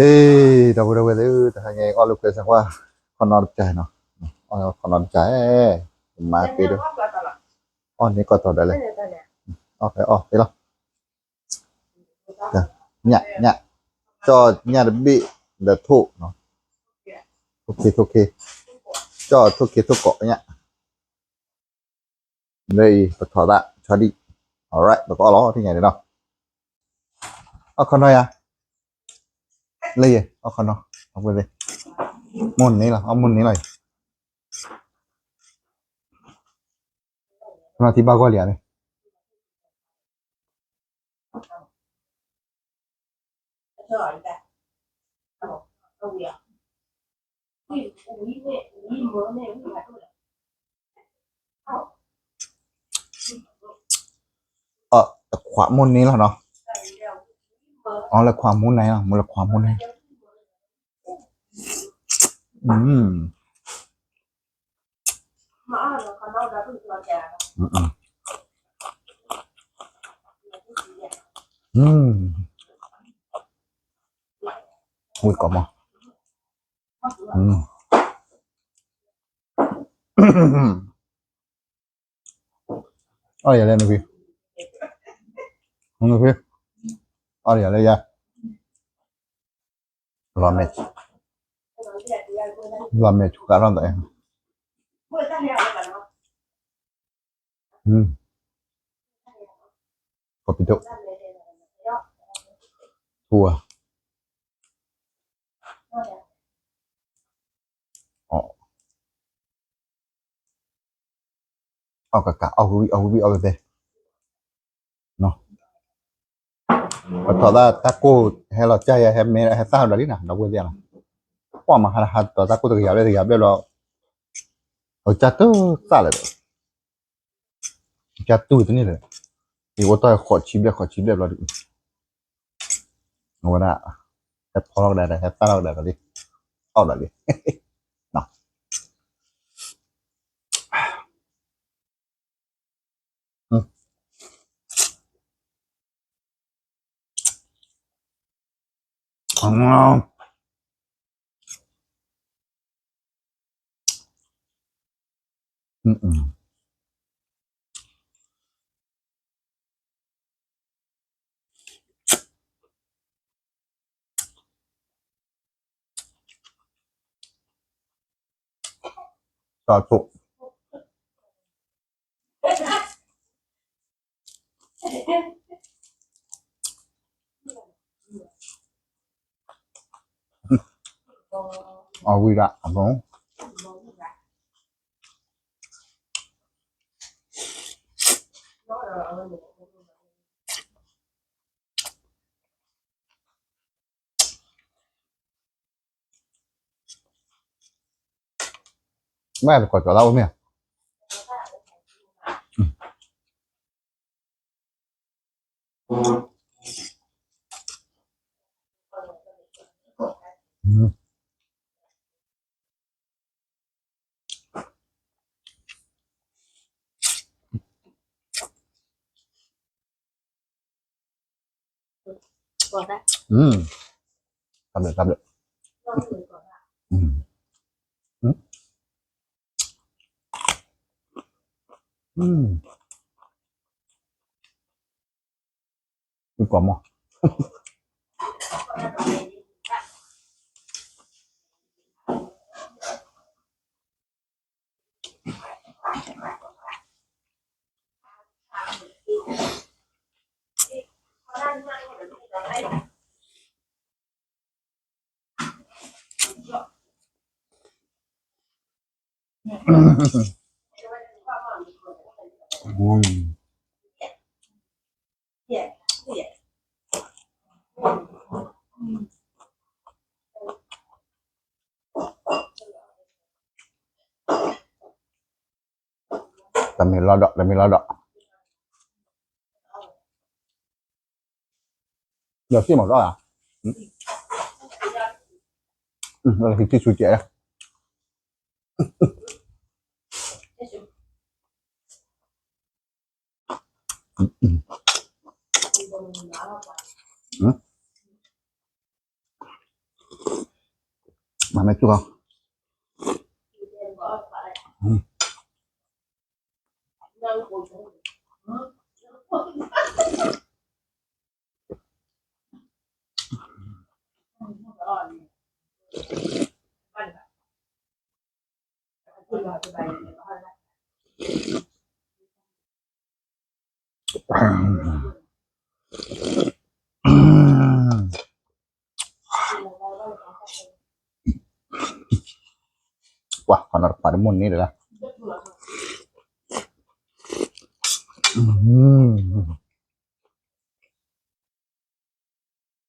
ဟ့ၣ် ဒီပုၢ်ဝဲၢ်သ့ၣ်ဧၢ, တဟါညါအံၤအီၣ်လၢခွဲးဆၢကွၢ် ခီနီတကၠၢ်နီၤ, အီၣ်ခီနီတကၠၢ်, မၤသ့ဒၣ်, အီၣ်န့ၢ်ကီၢ်တီၤဒၣ်လဲာ်, အီၣ်ဖဲအီၣ်သ့လီၤ, ညၣ်ညၣ်, ကၠီၣ်ညၣ်တဘ့ၣ်, ဒီးထိၣ်, ထိၣ်ခ့ထိၣ်ခ့, ကၠီၣ်ထိၣ်ခ့ထိၣ်ကိးညၣ် လၢအံၤ ပထီၣ်သးဆီဒံၣ်, alright ပကအီၣ်လီၤ ထံၣ်ညါန့ၣ်နီၤ, အီၣ်ခီနီယၤ, လၢယဲ အီၣ်ခီနီ, အဝဲသ့ၣ်, မိၢ်န့ၣ်လီၤ အီၣ်မိၢ်န့ၣ်လီၤ, ခီနီထံဘၣ်ဂီၢ်လံဧါန့ၣ် အခွးမိၢ်န့ၣ်လီၤနီၤ, အီၣ်လၢခွးမူန့ၣ်လီၤ, မူလၢခွးမူန့ၣ်, ဝံၣ်ကိးမး, အီၣ်ယၤလၢနဖံ, နဖံ, အီၣ်ယၤလၢယၤ, လီၤမဲာ်, လီၤမဲာ်ဆူၣ်ဃာ်ထီၣ်သး, ကီၢ်ပံဒိၣ်, ထူဧါ, အီၣ်ကကး အီၣ်ဝံၤဝံၤ အီၣ်ဝံၤဝံၤ အီၣ်ဝဲသ့, ပထီၣ်သးတၢ်ကိၢ် ဟဲလီၤကၢ်ယၤ ဟဲမဲဟဲသၣ်ဒီးလံနီၤ ဒီပုၢ်ဝဲၢ်သ့ၣ်နီၤ, ပှၢ်မၤဟးဟးတီၤတၢ်ကိၢ်တကယၤဘျဲၣ်တကယၤဘျဲၣ်ဘျီ, အကၢ်တူၢ်သၣ်လၢာ်ဒီး, အကၢ်တူၢ်တန့ၢ်လၢာ်, ယအိၣ်တ့ၢ်ဃိးဆံဘျဲၣ် ဃိးဆံဘျဲၣ်ဘျီဒ်အံၤ, အဝဲဒၣ်, ဟဲဖီလီၤကဒါဒီး ဟဲသၣ်လီၤကဒါဒီးလံ, အီၣ်ဒီးလံ, တၢ်ဆိၣ်, အဝံၤဒၣ်အဘီ မ့ၢ်တကိးကၠီၤသၣ်အိၣ်မ့ၢ်ဧါ, တၢ်ဘျုး တၢ်ဘျုး, ကွၢ်မး တမ့ၢ်လီၤဒီး တမ့ၢ်လီၤဒီး ဒီးစံၣ်မၤဒီးဧါ, လၢဟံၣ်ထံဆူကဲး, အ မ့ၢ်သူၣ်ခီ ပှၤ ခီနီတခွးတမိၢ်န့ၣ်တဂၤ ကိးမၤ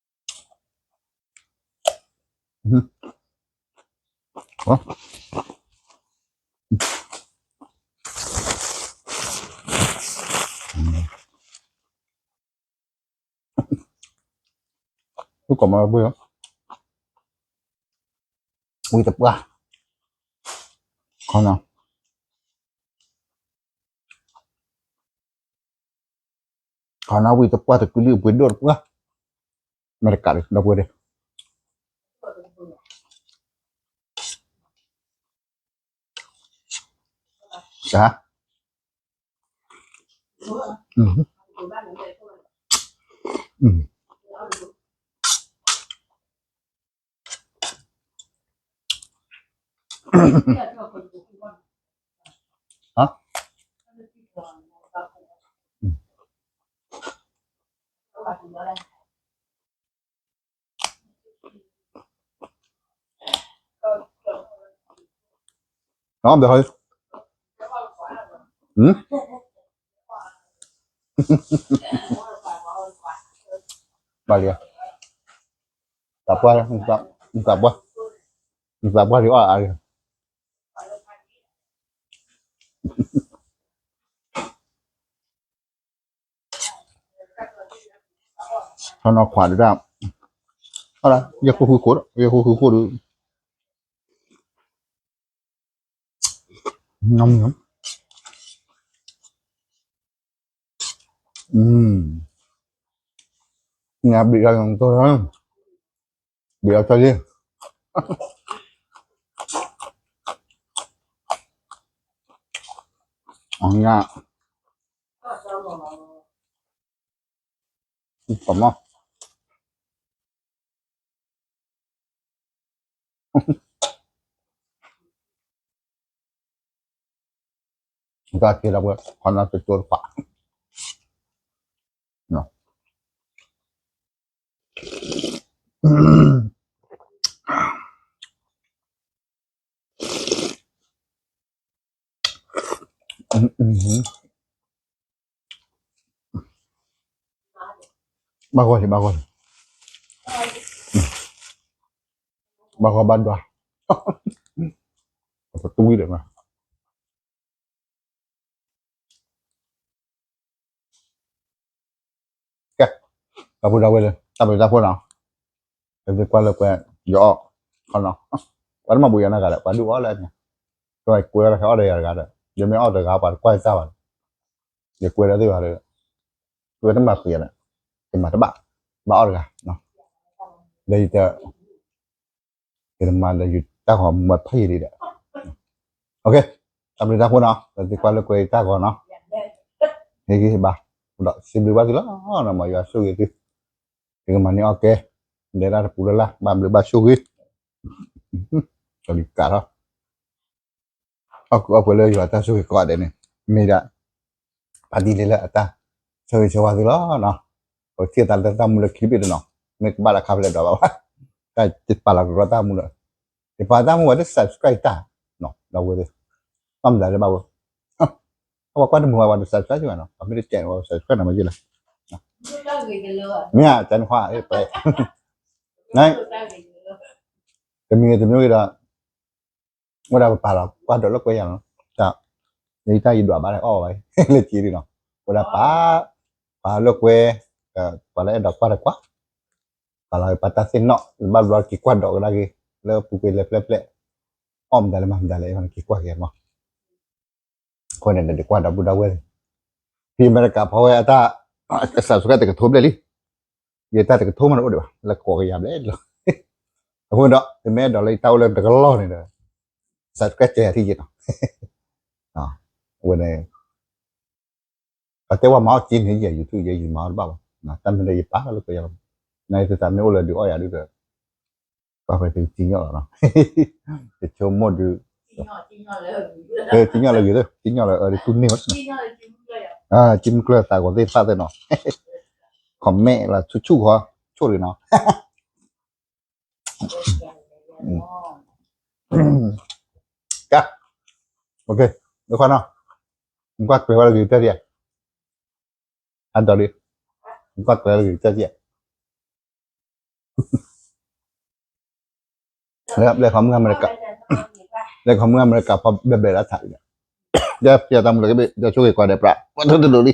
ဘၣ် ဝံၤတပှၢ် ခီနီ ခီနီဝံၤတပှၢ် တကုလံၣ်အပှ့ၤဒိၣ်တပှၢ် မ့ၢ်တကးဒီပုၢ်ဝဲၢ် တၢ် ဘၣ်လံ, သးပှၢ်, သးပှၢ်, သးပှၢ်လံအီၣ်အါလံ. ထီၣ်နီၢ်ခွးဒုးဒၣ်, ယဲၢ်ခိၣ်ဃုခိၣ်, ယဲၢ်ခိၣ်ဃုခိၣ်ဒုး, ညါဘျုးအီၤ, ဘျုးအီၤတၢ်လံ, ညါ ပမၤ တၢ်က့ၤလီၤဝဲ ခီနီတကၠိတခွး ဘၣ်ဂီၢ်လံ ဘၣ်ဂီၢ်လံ, ဘၣ်ဂီၢ်ဘၣ်ဒွး, တဝံၤဒီးမး ကဲ, ဒီပုၢ်ဒီဝဲၢ်လၢ တၢ်ဘျုးတၢ်ဖှိၣ်နီၤ, ပသ့ကွၢ်လၢကွဲ ယအီၣ် ခီနီၤ, ပှၤတမၤဘူၣ်ယၤနီတဂၤဒီး ပှၤဒုးအီၣ်လၢအညါ, ကွဲဒီးဟဲအီၣ်ဒီးယၤတဂၤဒီး ယမ့ၢ်အီၣ်တဂၤ ပှၤတကွၢ်ယတၢ်ဘၣ်, ယကွဲဒီးသ့ၣ်ဘၣ်ဒီး ဝဲတမၤပှဲၤယၤဒီး ယမၤတဘၣ်, ဘၣ်အီၣ်တဂၤ, ဒီးယတ ယတမၤဒီးယတၢ်ဂီၤမၤဖးယံာ်လံဒီး, တၢ်ဘျုးတၢ်ဖှိၣ်နီၤ, ပသ့ကွၢ်လၢကွဲတၢ်ဂီၤနီၤ, ဟ့ၣ်ဂံၢ်ဟ့ၣ်ဘါ, ဒီးစံးဘျုးဘၣ်သုလီၤ, မ်ယွၤဆိၣ်ဂ့ၤသု, ယကမၤန့ၢ်အီၣ်ကဲ, လဲၤတၢ်တပူၤလၢ်လၢ် ဘၣ်ဘျုးဘၣ်ဆိၣ်ဂ့ၤ, ကလံၤကးထီၣ် အီၣ်ကူအီၣ်ပှဲၤလၢယွၤတၢ်ဆိၣ်ဂ့ၤကိးဂၤဒဲးန့ၣ်, မ့ၢ်ဒၣ် ဖါတံၢ်လံလၢအတၢ်ဆိၣ်ဂ့ၤဆိၣ်ဝါသုလီၤနီၤ, ပထံၣ်သးလၢတၢ်မူလၢခံဘ့ၣ်တနီၤ, မ့ၢ်ကဘၣ်လၢခါဖဲလဲၣ်ဒီးဘၣ်ဘၣ်, တၢ်ပာ်လီၤကရီတၢ်မူလၢ, ယပာ်တၢ်မူဝဲတ subscribe တၢ်, ဒီးဝဲသ့ၣ်, ဘၣ်မတၤလၢဘၣ်ဝဲ, အဝဲကွၢ်တမုာ်ဝဲ ဝဲတ subscribe ဘၣ်နီၤ, ပမ့ၢ်တစဲးန့ၣ် ဝဲ subscribe နီၤမ့ၢ်ယလဲၣ်, မ့ၢ်အတၢ်နခွါ, တမံၤတမံၤဒီး ဝဲဒၣ်ပပာ်လီၤကွၢ်ဒိးလၢကွဲယၤနီၤ, တၢ်, ယတၢ်ယဒွးဘၣ်လၢအီၣ်ဘၣ်, လၢက့ၤဒ်နီၤ, ဝဲဒၣ်ပာ်, ပာ်လၢကွဲ, ပှၤလၢအဲၣ်ဒိးကွၢ်တကွၢ်, ပာ်လီၤပာ်တၢ်သ့ၣ်နီၣ်, ဘၣ်ဘျီက့ၤကွၢ်ဒိးကဒါက့ၤ, လၢပူၤကွံာ်လဲၤဖျဲၣ်ဖျဲၣ်, အီၣ်မတၤလဲၣ်မၤမတၤလဲၣ် အဝဲန့ၣ်က့ၤကွၢ်က့ၤမး, အဃိန့ၣ်ဒီးကွၢ်ဒီပုၢ်ဒီဝဲၢ်, ဖံအမဲရကၤဖီဝဲအတၢ်, subscribe တကထိဘျဲၣ်လံ, ယတၢ်တကထိမးတအိၣ်ဒံးဘၣ်, လၢကိးကယၤဘျဲၣ်လီၤ, အဃိဒီး သုမ့ၢ်အဲၣ်ဒိးလၢယတၢ်အိၣ်လၢတကလီၢ်န့ၣ်ဒီး subscribe ကဲယၤထံၣ်ယဲနီၤ. အဝဲန့ၣ် ပတဲဝဲမၤအီၣ်က့န့ၣ် ယဲ YouTube ယဲယမၤအီၣ်တဘၣ်ဘၣ်. တၢ်မ့ၢ်လၢယပာ်လၢကယၤလီၤ. နသုသးမ့ၢ်အိၣ်လၢဒုးအီၣ်ယၤဒုးဒီး ပှၤဖဲသုကံညီၣ်လီၤနီၤ. ယဆိကမိၣ်ဒုး ကံညီၣ်လၢဂ့ၤသ့ၣ် ကံညီၣ်လၢအၢဒုးတူၢ်န့ၢ်ဝဲ ကံမုၢ်ကျၢၢ်သးဂီၤသ့ၣ်တဖၣ်သ့ၣ်နီၤ. comment လီၤဆူၣ်ဆူၣ်ဃီ ဆိၣ်လံနီၤ. ကဲ လၢခွါနီၤ နကွၢ်ကျဲၤဝဲလၢဂ့ၤတၢ်ဒံးဧါ. အဒိးလံ နကွၢ်ကျဲၤဝဲလၢဂ့ၤတၢ်ဒံးဧါ. လၢခီမုၢ်အမဲရကၤ လၢခီမုၢ်အမဲရကၤဖီဘဲဘဲလၢထးလံဒီး ယဲယတၢ်မူလၢကဘ့ၣ် ယဆိၣ်ဂ့ၤကွၢ်ဒဲးပြး ပှၤထီၣ်တဒိးလံ.